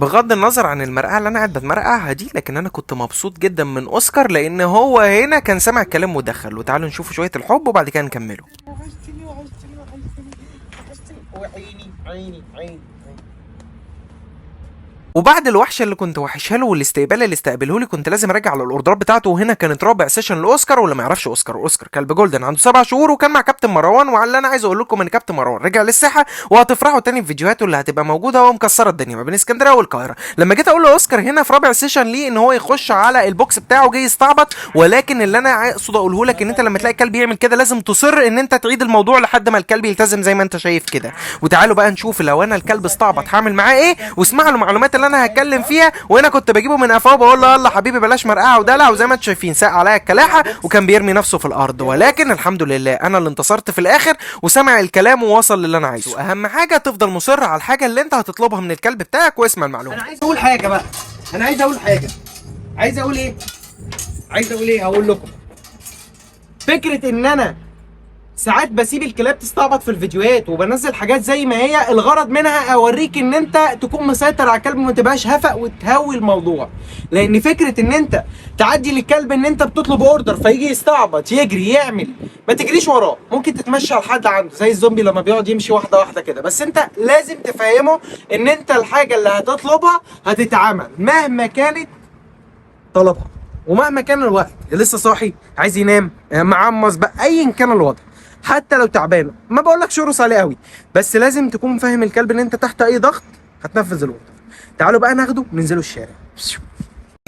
بغض النظر عن المرقعه اللي انا قاعد بتمرقعها دي، لكن انا كنت مبسوط جدا من اوسكار لان هو هنا كان سمع الكلام ودخل. وتعالوا نشوف شوية الحب وبعد كده نكمله. وحشتني وحشتني وحشتني وحشتني، وعيني عيني عيني. وبعد الوحشة اللي كنت وحشها له والاستقبال اللي استقبله لي، كنت لازم اراجع على الاوردرات بتاعته. وهنا كانت رابع session لاوسكار، واللي ما يعرفش اوسكار، اوسكار كلب golden عنده 7 شهور وكان مع كابتن مروان. وعلى اللي انا عايز اقول لكم ان كابتن مروان رجع للساحه، وهتفرحوا تاني في فيديوهاته اللي هتبقى موجودة وهو مكسرة الدنيا ما بين اسكندرية والقاهره. لما جيت اقول لاوسكار هنا في رابع session ليه ان هو يخش على ال box بتاعه، جاي يستعبط. ولكن اللي انا اقصد اقوله لك ان انت لما تلاقي كلب يعمل كده لازم تصر ان انت تعيد الموضوع لحد ما الكلب يلتزم زي ما انت شايف كده. وتعالوا بقى نشوف لو انا الكلب استعبط هعمل معاه ايه، واسمعوا المعلومات اللي انا هتكلم فيها. وهنا كنت بجيبه من قفاه وبقول له يلا حبيبي بلاش مرقعه ودلع، وزي ما انتم شايفين ساق عليا الكلاحه وكان بيرمي نفسه في الارض، ولكن الحمد لله انا اللي انتصرت في الاخر وسمع الكلام ووصل للي انا عايزه. واهم حاجة تفضل مصر على الحاجة اللي انت هتطلبها من الكلب بتاعك، واسمع المعلومه. انا عايز اقول حاجة بقى، انا عايز اقول حاجه، عايز اقول ايه؟ عايز اقول ايه؟ هقول لكم فكرة ان انا ساعات بسيب الكلاب تستعبط في الفيديوهات وبنزل حاجات زي ما هي، الغرض منها اوريك ان انت تكون مسيطر على الكلب وما تبقاش هفق وتهوي الموضوع. لان فكرة ان انت تعدي للكلب ان انت بتطلب order فيجي يستعبط يجري يعمل، ما تجريش وراه، ممكن تتمشى لحد عنده زي الزومبي لما بيقعد يمشي واحدة واحدة كده، بس انت لازم تفهمه ان انت الحاجة اللي هتطلبها هتتعمل مهما كانت طلبها ومهما كان الوقت، لسه صاحي، عايز ينام، معمص بقى، ايا كان الوضع، حتى لو تعبان. ما بقولكش ارقص عليه قوي، بس لازم تكون فاهم الكلب ان انت تحت اي ضغط هتنفذ ال order. تعالوا بقى ناخده ننزله الشارع.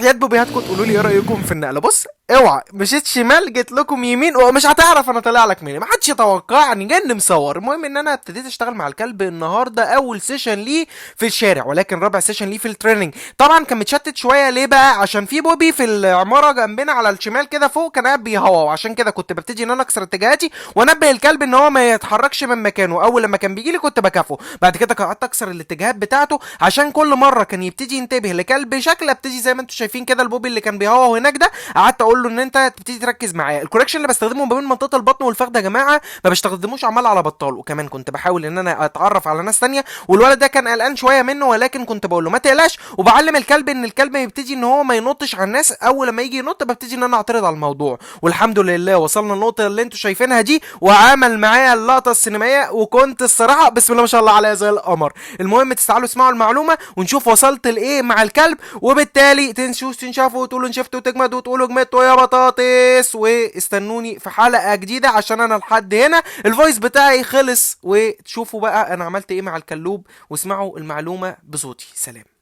يا بوبيهاتكم تقولوا لي ايه رايكم في النقله؟ بص، اوعى مشيت شمال جيت لكم يمين ومش هتعرف انا طالع لك منين، ما حدش يتوقعني، جن مصور. المهم ان انا ابتديت اشتغل مع الكلب النهارده اول session ليه في الشارع، ولكن رابع session ليه في ال training. طبعا كان متشتت شويه، ليه بقى؟ عشان في بوبي في العمارة جنبنا على الشمال كده فوق كان قاعد بيهوى، وعشان كده كنت ببتدي ان انا اكسر اتجاهاتي وانبه الكلب ان هو ما يتحركش من مكانه. اول لما كان بيجي لي كنت بكافئه، بعد كده قعدت اكسر الاتجاهات بتاعته عشان كل مرة كان يبتدي ينتبه لكلب شكل ابتدي زي ما انتم شايفين كده البوبي اللي كان بيهوى هناك ده، قعدت اقول له ان انت تبتدي تركز معايا. ال correction اللي بستخدمه ما بين منطقة البطن والفخذ يا جماعة ما بستخدموش عمال على بطال. وكمان كنت بحاول ان انا اتعرف على ناس تانية، والولد ده كان قلقان شوية منه، ولكن كنت بقول له ما تقلقش، وبعلم الكلب ان الكلب يبتدي ان هو ما ينطش على الناس، اول لما يجي ينط ببتدي ان انا اعترض على الموضوع. والحمد لله وصلنا النقطة اللي انتم شايفينها دي، وعمل معايا اللقطة السينمائيه، وكنت الصراحة بسم الله ما شاء الله عليا زي القمر. المهم تعالوا اسمعوا المعلومة ونشوف وصلت لايه مع الكلب، وبالتالي تنسوش تنشفوا وتقولوا نشفتوا وتجمدوا وتقولوا جمدتوا يا بطاطس، واستنوني في حلقة جديدة عشان انا لحد هنا ال voice بتاعي خلص، وتشوفوا بقى انا عملت ايه مع الكلوب، واسمعوا المعلومة بصوتي. سلام.